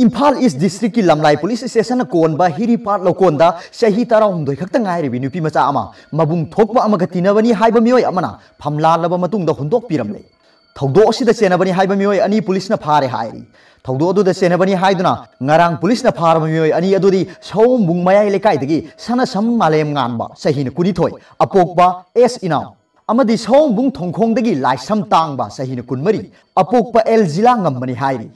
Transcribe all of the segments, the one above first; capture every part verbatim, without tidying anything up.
ꯏꯝꯐꯥꯜ ꯏꯁ ꯗꯤꯁꯇ꯭ꯔꯤꯛꯀꯤ ꯂꯝꯂꯥꯏ ꯄꯨꯂꯤꯁ ꯁ꯭ꯇꯦꯁꯟꯅ ꯀꯣꯟꯕ ꯍꯤꯔꯤꯄꯥꯠ ꯂꯧꯀꯣꯟꯗ ꯆꯍꯤ ꯇꯔꯥꯍꯨꯝꯗꯣꯏ ꯈꯛꯇ ꯉꯥꯏꯔꯤꯕꯤ ꯅꯨꯄꯤ ꯃꯆꯥ ꯑꯃ ꯃꯕꯨꯡ ꯊꯣꯛꯄ ꯑꯃꯒ ꯇꯤꯟꯅꯕꯅꯤ ꯍꯥꯏꯕ ꯃꯤꯑꯣꯏ ꯑꯃꯅ ꯐꯝꯂꯥꯜꯂꯕ ꯃꯇꯨꯡꯗ ꯍꯨꯟꯗꯣꯛꯄꯤꯔꯝꯂꯦ꯫ ꯊꯧꯗꯣꯛ ꯑꯁꯤꯗ ꯆꯦꯟꯅꯕꯅꯤ ꯍꯥꯏꯕ ꯃꯤꯑꯣꯏ ꯑꯅꯤ ꯄꯨꯂꯤꯁꯅ ꯐꯥꯔꯦ ꯍꯥꯏꯔꯤ꯫ ꯊꯧꯗꯣꯛ ꯑꯗꯨꯗ ꯆꯦꯟꯅꯕꯅꯤ ꯍꯥꯏꯗꯨꯅ ꯉꯔꯥꯡ ꯄꯨꯂꯤꯁꯅ ꯐꯥꯔꯕ ꯃꯤꯑꯣꯏ ꯑꯅꯤ ꯑꯗꯨꯗꯤ ꯁꯑꯣꯝꯕꯨꯡ ꯃꯌꯥꯏ ꯂꯩꯀꯥꯏꯗꯒꯤ ꯁꯅꯁꯝ ꯃꯥꯂꯦꯝ ꯉꯥꯟꯕ, ꯆꯍꯤꯅ ꯀꯨꯟꯅꯤꯊꯣꯏ, ꯑꯄꯣꯛꯄ ꯑꯦꯁ ꯏꯅꯥꯎ, ꯑꯃꯗꯤ ꯁꯑꯣꯝꯕꯨꯡ ꯊꯣꯡꯈꯣꯡꯗꯒꯤ ꯂꯥꯏꯁ꯭ꯔꯝ ꯇꯥꯡꯕ, ꯆꯍꯤꯅ ꯀꯨꯟꯃꯔꯤ, ꯑꯄꯣꯛꯄ ꯑꯦꯜ ꯖꯤꯂꯥ ꯉꯝꯕꯅꯤ ꯍꯥꯏꯔꯤ꯫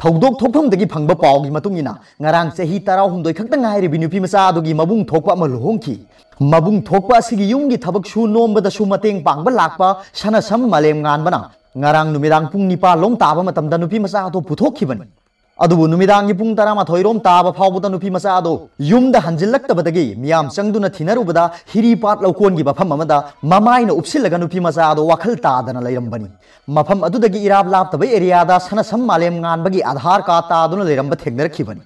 ꯊꯧꯗꯣꯛ ꯊꯣꯛꯐꯝꯗꯒꯤ ꯐꯪꯕ ꯄꯥꯎꯒꯤ ꯃꯇꯨꯡ ꯏꯟꯅ, ꯉꯔꯥꯡ ꯆꯍꯤ ꯇꯔꯥꯍꯨꯝꯗꯣꯏ ꯈꯛꯇ ꯉꯥꯏꯔꯤꯕꯤ ꯅꯨꯄꯤ ꯃꯆꯥ ꯑꯗꯨꯒꯤ ꯃꯕꯨꯡ ꯊꯣꯛꯄ ꯑꯃ ꯂꯨꯍꯣꯡꯈꯤ꯫ ꯃꯕꯨꯡ ꯊꯣꯛꯄ ꯑꯁꯤꯒꯤ ꯌꯨꯝꯒꯤ ꯊꯕꯛ ꯁꯨ ꯅꯣꯝꯕꯗꯁꯨ ꯃꯇꯦꯡ ꯄꯥꯡꯕ ꯂꯥꯛꯄ ꯁꯅꯁꯝ ꯃꯥꯂꯦꯝ ꯉꯥꯟꯕꯅ ꯉꯔꯥꯡ ꯅꯨꯃꯤꯗꯥꯡ ꯄꯨꯡ ꯅꯤꯄꯥꯜ ꯂꯣꯝ ꯇꯥꯕ ꯃꯇꯝꯗ ꯅꯨꯄꯤ ꯃꯆꯥ ꯑꯗꯨ ꯄꯨꯊꯣꯛꯈꯤꯕꯅꯤ꯫ ꯑꯗꯨꯕꯨ ꯅꯨꯃꯤꯗꯥꯡꯒꯤ ꯄꯨꯡ ꯇꯔꯥꯃꯥꯊꯣꯏ ꯔꯣꯝ ꯇꯥꯕ ꯐꯥꯎꯕꯗ ꯅꯨꯄꯤ ꯃꯆꯥ ꯑꯗꯨ ꯌꯨꯝꯗ ꯍꯟꯖꯤꯜꯂꯛꯇꯕꯗꯒꯤ ꯃꯤꯌꯥꯝ ꯆꯪꯗꯨꯅ ꯊꯤꯅꯔꯨꯕꯗ ꯍꯤꯔꯤꯄꯥꯠ ꯂꯧꯀꯣꯟꯒꯤ ꯃꯐꯝ ꯑꯃꯗ ꯃꯃꯥꯏꯅ ꯎꯞꯁꯤꯜꯂꯒ ꯅꯨꯄꯤ ꯃꯆꯥ ꯑꯗꯨ ꯋꯥꯈꯜ ꯇꯥꯗꯅ ꯂꯩꯔꯝꯕꯅꯤ꯫ ꯃꯐꯝ ꯑꯗꯨꯗꯒꯤ ꯏꯔꯥꯞ ꯂꯥꯞꯇꯕ ꯑꯦꯔꯤꯌꯥꯗ ꯁꯅꯁꯝ ꯃꯥꯂꯦꯝ ꯉꯥꯟꯕꯒꯤ ꯑꯙꯥꯔ ꯀꯥꯔꯗ ꯇꯥꯗꯨꯅ ꯂꯩꯔꯝꯕ ꯊꯦꯡꯅꯔꯛꯈꯤꯕꯅꯤ꯫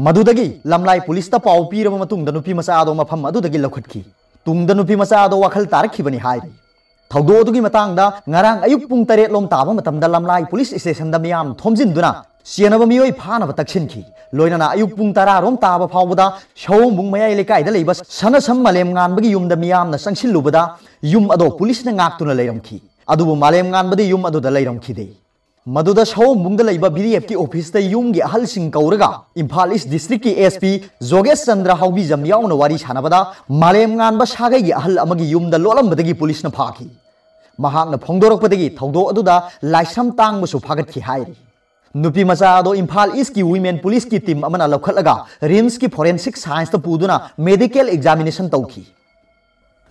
ꯃꯗꯨꯗꯒꯤ ꯂꯝꯂꯥꯏ ꯄꯨꯂꯤꯁꯇ ꯄꯥꯎ ꯄꯤꯔꯕ ꯃꯇꯨꯡꯗ ꯅꯨꯄꯤ ꯃꯆꯥ ꯑꯗꯨ ꯃꯐꯝ ꯑꯗꯨꯗꯒꯤ ꯂꯧꯈꯠꯈꯤ꯫ ꯇꯨꯡꯗ ꯅꯨꯄꯤ ꯃꯆꯥ ꯑꯗꯨ ꯋꯥꯈꯜ ꯇꯥꯔꯛꯈꯤꯕꯅꯤ ꯍꯥꯏꯔꯤ꯫ ꯊꯧꯗꯣꯛ ꯑꯗꯨꯒꯤ ꯃꯇꯥꯡꯗ ꯉꯔꯥꯡ ꯑꯌꯨꯛ ꯄꯨꯡ ꯇꯔꯦꯠ ꯂꯣꯝ ꯇꯥꯕ ꯃꯇꯝꯗ ꯂꯝꯂꯥꯏ ꯄꯨꯂꯤꯁ ꯁ꯭ꯇꯦꯁꯟꯗ ꯃꯤꯌꯥꯝ ꯊꯣꯝꯖꯤꯟꯗꯨꯅ ꯆꯦꯟꯅꯕ ꯃꯤꯑꯣꯏ ꯐꯥꯅꯕ ꯇꯛꯁꯤꯟꯈꯤ꯫ ꯂꯣꯏꯅꯅ ꯑꯌꯨꯛ ꯄꯨꯡ ꯇꯔꯥ ꯔꯣꯝ ꯇꯥꯕ ꯐꯥꯎꯕꯗ ꯁꯑꯣꯝꯕꯨꯡ ꯃꯌꯥꯏ ꯂꯩꯀꯥꯏꯗ ꯂꯩꯕ ꯁꯅꯁꯝ ꯃꯥꯂꯦꯝ ꯉꯥꯟꯕꯒꯤ ꯌꯨꯝꯗ ꯃꯤꯌꯥꯝꯅ ꯆꯪꯁꯤꯜꯂꯨꯕꯗ ꯌꯨꯝ ꯑꯗꯣ ꯄꯨꯂꯤꯁꯅ ꯉꯥꯛꯇꯨꯅ ꯂꯩꯔꯝꯈꯤ꯫ ꯑꯗꯨꯕꯨ ꯃꯥꯂꯦꯝ ꯉꯥꯟꯕꯗꯤ ꯌꯨꯝ ꯑꯗꯨꯗ ꯂꯩꯔꯝꯈꯤꯗꯦ꯫ ꯃꯗꯨꯗ ꯁꯑꯣꯝꯕꯨꯡꯗ ꯂꯩꯕ ꯕꯤ ꯗꯤ ꯑꯦꯐꯀꯤ ꯑꯣꯐꯤꯁꯇ ꯌꯨꯝꯒꯤ ꯑꯍꯜꯁꯤꯡ ꯀꯧꯔꯒ ꯏꯝꯐꯥꯜ ꯏꯁ ꯗꯤꯁꯇ꯭ꯔꯤꯛꯀꯤ ꯑꯦꯁ ꯄꯤ ꯖꯣꯒꯦꯁ ꯆꯟꯗ꯭ꯔ ꯍꯥꯎꯕꯤꯖꯝ ꯌꯥꯎꯅ ꯋꯥꯔꯤ ꯁꯥꯟꯅꯕꯗ ꯃꯥꯂꯦꯝ ꯉꯥꯟꯕ ꯁꯥꯒꯩꯒꯤ ꯑꯍꯜ ꯑꯃꯒꯤ ꯌꯨꯝꯗ ꯂꯣꯠꯂꯝꯕꯗꯒꯤ ꯄꯨꯂꯤꯁꯅ ꯐꯥꯈꯤ꯫ ꯃꯍꯥꯛꯅ ꯐꯣꯡꯗꯣꯔꯛꯄꯗꯒꯤ ꯊꯧꯗꯣꯛ ꯑꯗꯨꯗ ꯂꯥꯏꯁ꯭ꯔꯝ ꯇꯥꯡꯕꯁꯨ ꯐꯥꯒꯠꯈꯤ ꯍꯥꯏꯔꯤ꯫ ꯅꯨꯄꯤ ꯃꯆꯥ ꯑꯗꯣ ꯏꯝꯐꯥꯜ ꯏꯁꯀꯤ ꯋꯤꯃꯦꯟ ꯄꯨꯂꯤꯁꯀꯤ ꯇꯤꯝ ꯑꯃꯅ ꯂꯧꯈꯠꯂꯒ ꯔꯤꯝꯁꯀꯤ ꯐꯣꯔꯦꯟꯁꯤꯛ ꯁꯥꯏꯟꯁꯇ ꯄꯨꯗꯨꯅ ꯃꯦꯗꯤꯀꯦꯜ ꯑꯦꯛꯖꯥꯃꯤꯅꯦꯁꯟ ꯇꯧꯈꯤ꯫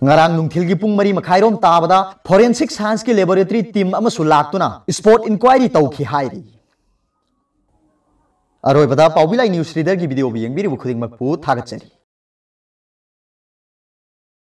ꯉꯔꯥꯡ ꯅꯨꯡꯊꯤꯜꯒꯤ ꯄꯨꯡ ꯃꯔꯤ ꯃꯈꯥꯏꯔꯣꯝ ꯇꯥꯕꯗ ꯐꯣꯔꯦꯟꯁꯤꯛ ꯁꯥꯏꯟꯁꯀꯤ ꯂꯦꯕꯣꯔꯦꯇꯔꯤ ꯇꯤꯝ ꯑꯃꯁꯨ ꯂꯥꯛꯇꯨꯅ ꯁ꯭ꯄꯣꯠ ꯏꯟꯀ꯭ꯋꯥꯏꯔꯤ ꯇꯧꯈꯤ ꯍꯥꯏꯔꯤ꯫ ꯑꯔꯣꯏꯕꯗ ꯄꯥꯎꯕꯤꯂꯥꯏ ꯅ꯭ꯌꯨꯁ ꯔꯤꯗꯔꯒꯤ ꯚꯤꯗꯤꯑꯣꯕꯨ ꯌꯦꯡꯕꯤꯔꯤꯕ ꯈꯨꯗꯤꯡꯃꯛꯄꯨ ꯊꯥꯒꯠꯆꯔꯤ꯫